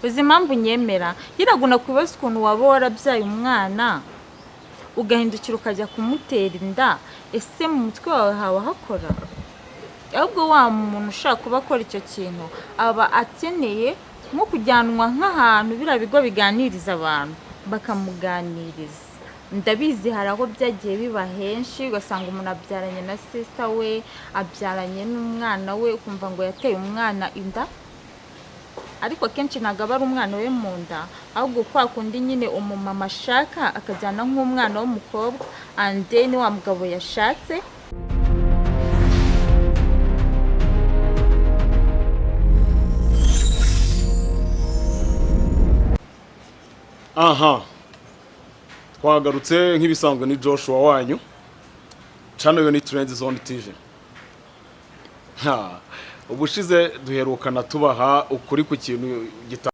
Uzi impamvu nyemera? Yiraguna kubaza ukuntu waba warabyaye umwana, ugahindukira ukajya kumutera inda. Ese mu mutwe wawe haba hakora? Ahubwo wa muntu ushaka kuba akora icyo kintu aba akeneye nko kujyanwa nk'ahantu biriya bigo biganiriza abantu, bakamuganiriza. Ndabizi hari aho byagiye biba henshi, ugasanga umuntu abyaranye na sister we, abyaranye n'umwana we, ukumva ngo yateye umwana inda. Ariko akenshi ntabwo aba ari umwana we mu nda, ahubwo kwa kundi nyine umumama ashaka akajyana nk'umwana w'umukobwa, and then wa mugabo yashatse. Aha twagarutse nk'ibisanzwe, ni Joshua wanyu, channel yo ni Trend Zone TV. Ha, ubushize duherukana tubaha ukuri ku kintu gita